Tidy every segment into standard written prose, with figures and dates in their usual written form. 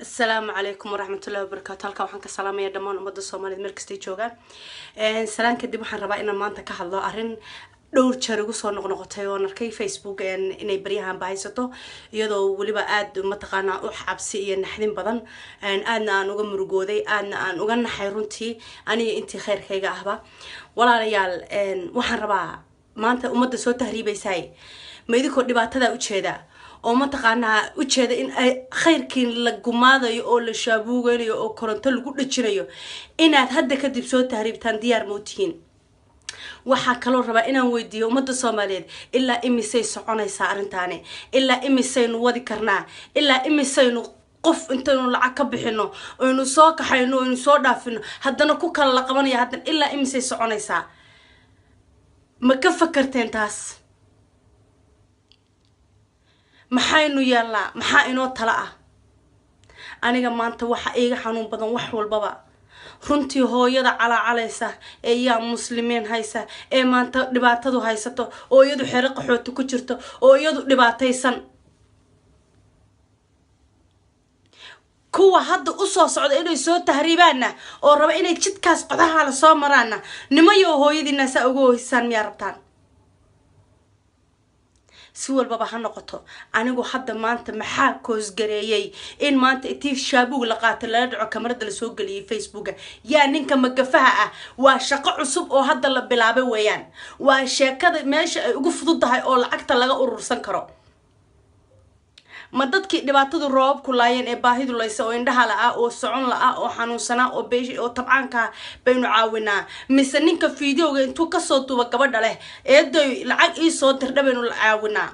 Asalaamu calaykum waraxmatullahi wabarakaatu. Halkan waxaan ka salaamaya dhammaan ummadda Soomaaliyeed meel kastay joogaan. Salaan kadib, waxaan rabaa inaan maanta ka hadlo arrin dhowr jeer igu soo noqnoqotay oon arkay Facebook inay baryahan bahaysato, iyadoo weliba aada mataqaanaa u cabsi iyo naxdin badan. Aadna aan uga murugooday, aadna aan uga naxay runtii, aniga intii khayrkayga ahba. Walaalayaal, waxaan rabaa maanta ummadda soo tahriibaysaay, ma idinkoo dhibaatada ujeeda oo mataqaanaa ujeeda in ay khayrkii la gumaadayo oo la shaabuuganayo oo koronto lagu dhejinayo, inaad hadda kadib soo tahriibtaan diyaar mootihiin? Waxaa kaloo rabaa inaan weydiiyo ummadda Soomaaliyeed: ilaa imisay soconaysaa arrintaani? Ilaa imisaynu wadi karnaa? Ilaa imisaynu qof intaynu lacag ka bixino, aynu soo kaxayno, aynu soo dhaafino, haddana ku kala la qabanaya? Haddana ilaa imisay soconaysaa? Ma ka fakarteen taas? Maxaynu yeelnaa? Maxaa inoo tala ah? Aniga maanta waxa iiga xanuun badan wax walbaba runtii hooyada calaacalaysa ee yaa muslimiin haysa, ee maanta dhibaatadu haysato, oo iyadu xero qaxooti ku jirto, oo iyadu dhibaataysan. Kuwa hadda usoo socda inay soo tahriibaanna oo raba inay jidkaas qodaha la soo maraanna, nimayo hooyadiina saa uga ohisaan miyaa rabtaan? Si walbaba ha noqoto, anigu hadda maanta maxaa koosgareeyey in maanta intii shaabuug la qaatay, lala dhaco, kamarada lasoo geliyay Facebooka? Yaa ninka magafaha ah? Waa shaqo cusub oo hadda la bilaabay weeyaan. Waa sheekada meesha ay ugu fududahay oo lacagta laga urursan karo. Ma dadkii dhibaatadu roobabku laayeen ee baahidu laysa oo indhaha la-ah oo socon la-ah oo xanuunsanaa oo beesh oo tabcaankaa baynu caawinaa, mise ninka videoga intuu kasoo duuba gabadha leh "Eedoy, lacag iisoo dirdha" baynu la caawinaa?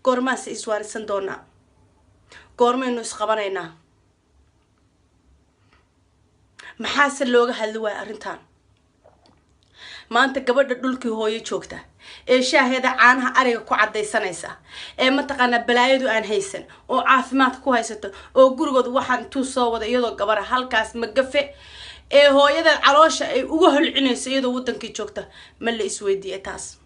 Goormaase iswaarisan doonaa? Goormaynu isqabanaynaa? Maxaase looga hadli waaya arrintan? Maanta gabadha dhulkii hooyo joogta ee shaaheeda caanaha ariga ku cadaysanaysa, ee mataqaanaa balaayadu aan haysan oo caafimaadka ku haysato, oo gurigood waxaan intuu soo wada iyadoo gabara halkaas magafe ee hooyadeed caloosha ay uga holcinayso iyadoo wadankii joogta, ma la isweydiiya taas?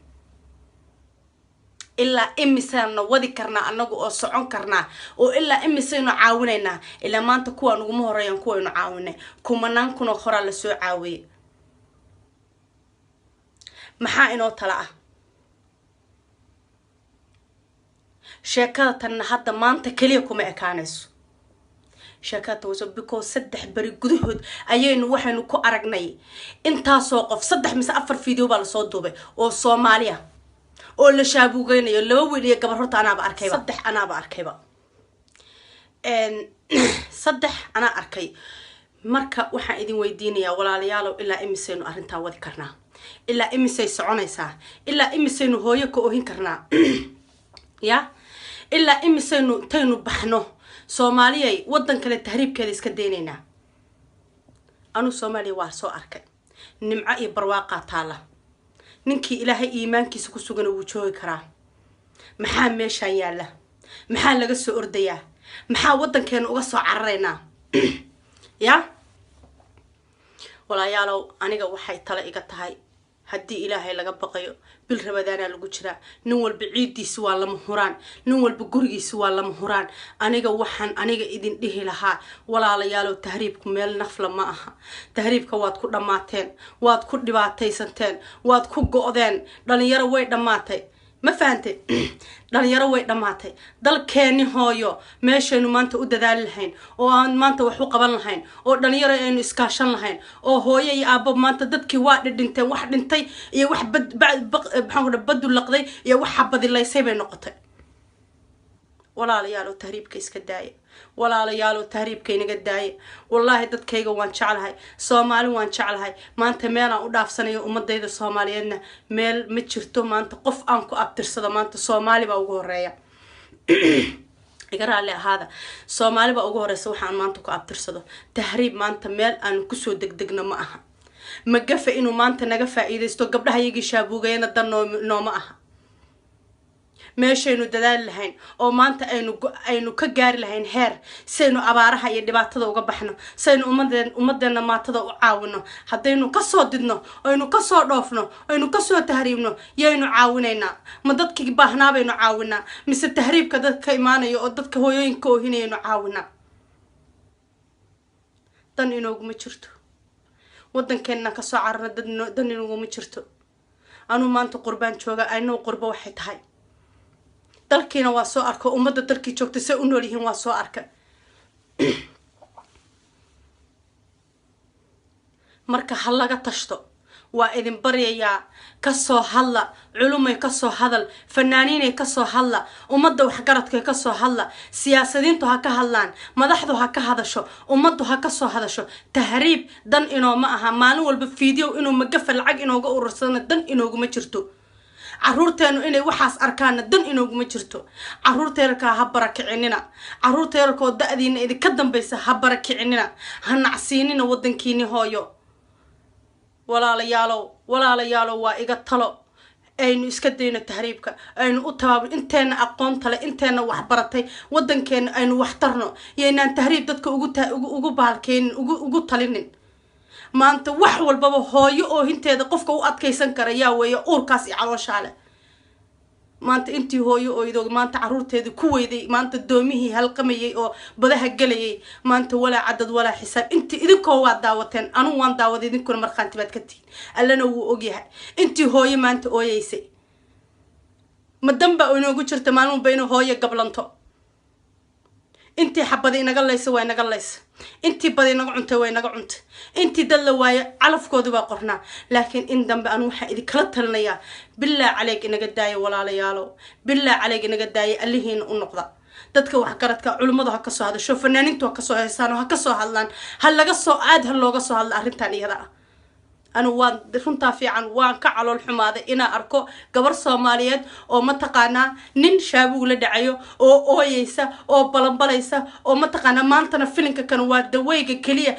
Ilaa imisaynu wadi karnaa anagu oo socon karnaa, oo ilaa imisaynu caawinaynaa? Ilaa maanta kuwaa nuguma horeeyaan kuwaynu caawinay, kumanaan kunoo horaa lasoo caawiyay. Maxaa inoo tala ah? Sheekada tanna hadda maanta keliya kuma ekaanayso sheekada tan wayso, because 3 beri gudahood ayaynu waxaynu ku aragnay intaasoo qof. Saddex mise afar video baa lasoo duubay oo Soomaaliya oo la shaabuugeynayo, laba wiil iyo gabar. Horta anaaba arkayba, saddex anaaba arkayba, saddex anaa arkay. Marka waxaan idin weydiinayaa, walaalayaalow, ilaa imisaynu arrintaa wadi karnaa? Ilaa imisay soconaysaa? Ilaa imisaynu hooyo ka ohin karnaa? Ya ilaa imisaynu intaynu baxno, Soomaaliyay, waddan kale tahriibkeeda iska daynaynaa? Anuu Soomaaliya waa soo arkay, nimco iyo barwaaqaa taalla. Ninkii Ilaahay iimaankiisa ku sugana wuu joogi karaa. Maxaa meeshaan yaalla? Maxaa laga soo ordayaa? Maxaa waddankeena uga soo cararaynaa? Ya walaalayaalow, aniga waxay tale iga tahay, haddii Ilaahay laga baqayo, bil Ramadaanaa lagu jiraa, nin walba ciiddiisi waa lama huraan, nin walba gurigiisi waa lama huraan. Aniga waxaan aniga idin dhihi lahaa, walaalayaalow, tahriibku meel nafla ma aha. Tahriibka waad ku dhammaateen, waad ku dhibaataysanteen, waad ku go'deen. Dhalinyaro way dhammaatay, ma fahantay? Dhalinyaro way dhammaatay. Dalkeeni hooyo meeshaynu maanta u dadaali lahayn oo aan maanta wax u qaban lahayn oo dhalinyaro aynu iskaashan lahayn oo hooyo iyo aabbo, maanta dadkii waa dhidhinteen. Wax dhintay iyo wax bad maxaan ku dhaha badu laqday iyo wax xabadilaysay bay noqotay. Walaalayaalow, tahriibka iska daaya. Walaalayaalow, tahriibka inaga daaya. Wallaahi dadkayga waan jeclahay, Soomaali waan jeclahay. Maanta meelaan u dhaafsanayo ummadayda Soomaaliyeedna meel ma jirto. Maanta qof aan ku abtirsado maanta Soomaali baa ugu horeeya. Iga raalli ahaada, Soomaali baa ugu horeysa waxaan maanta ku abtirsado. Tahriib maanta meel aan kusoo degdegno ma aha. Magafa inuu maanta naga faa-iidaysto, gabdhaha iyagii shaabuugayana dan noo nooma aha. Meeshaynu dadaali lahayn oo maanta aynu ka gaari lahayn heer saynu abaaraha iyo dhibaatada uga baxno, saynu ummadeenna maatada u caawino, haddaynu kasoo didno, aynu kasoo dhoofno, aynu kasoo tahriibno, yaynu caawinaynaa? Ma dadkii baahnaa baynu caawinaa, mise tahriibka dadka ka imaanaya oo dadka hooyooyinka oohinayaynu caawinaa? Dan inooguma jirto. Waddankeenna kasoo cararna, dan inooguma jirto. Anuu maanta qurbaan jooga, anuu qurbo waxay tahay dalkiina waa soo arka, ummadda dalkii joogta say u nool yihiin waa soo arka. Marka ha laga tashto, waa idin baryayaa, kasoo hadla culumay, kasoo hadal fanaaniinay, kasoo hadla ummadda waxgaradkay, kasoo hadla siyaasadiintu, ha ka hadlaan madaxdu, ha ka hadasho ummaddu, ha kasoo hadasho. Tahriib dan inooma aha. Maalin walba fiideo inuu magafa lacag inooga urursadana dan inooguma jirto. Caruurteenu inay waxaas arkaana dan inooguma jirto. Caruurta yararkaa ha barakicinina, caruurta yararkaoo da-diina idinka dambaysa ha barakicinina, ha nacsiinina waddankiini hooyo. Walaalayaalow, walaalayaalow, waa iga talo, aynu iska dayno tahriibka, aynu u tabaabul inteena aqoonta le, inteena waxbaratay, waddankeena aynu waxtarno. Yaynaan tahriib dadka ugu bahalkeenin, ugu talinin. Maanta wax walbaba hooyo oohinteeda qofka u adkaysan kara yaa weeye uurkaas iyo calooshaale. Maanta intii hooyo oydo, maanta caruurteedii ku weyday, maanta doomihii halqamayay oo badaha gelayay, maanta walaa cadad walaa xisaab. Intii idinkoo waad daawateen, anugu waan daawaday, idinkuna markhaanti baad ka tihiin, allana wuu ogyahay intii hooyo maanta ooyeysay. Ma danbaa inoogu jirta maalin walba inuu hooyo gablanto? Intii xabadi inaga laysa waa inaga laysa, intii badi inaga cuntay waa inaga cuntay, intii dad la waayo calafkoodii baa qornaa. Laakiin in dambe anu waxaa idinkala talinayaa, bilaa caleyg inaga daaya walaalayaalow, bilaa caleyg inaga daaya, allihiina u noqda. Dadka waxgaradka, culimmadu ha kasoo hadasho, fanaaniintu ha kasoo heesaan oo ha kasoo hadlaan, ha laga soo aad ha looga soo hadla arrintan iyada ah. Anu waan runtaa fiican waan ka calool xumaaday inaan arko gabar Soomaaliyeed oo mataqaanaa nin shaabuug la dhacayo oo ooyeysa oo balanbalaysa oo mataqaanaa maantana filinka kan waa daweyga keliya.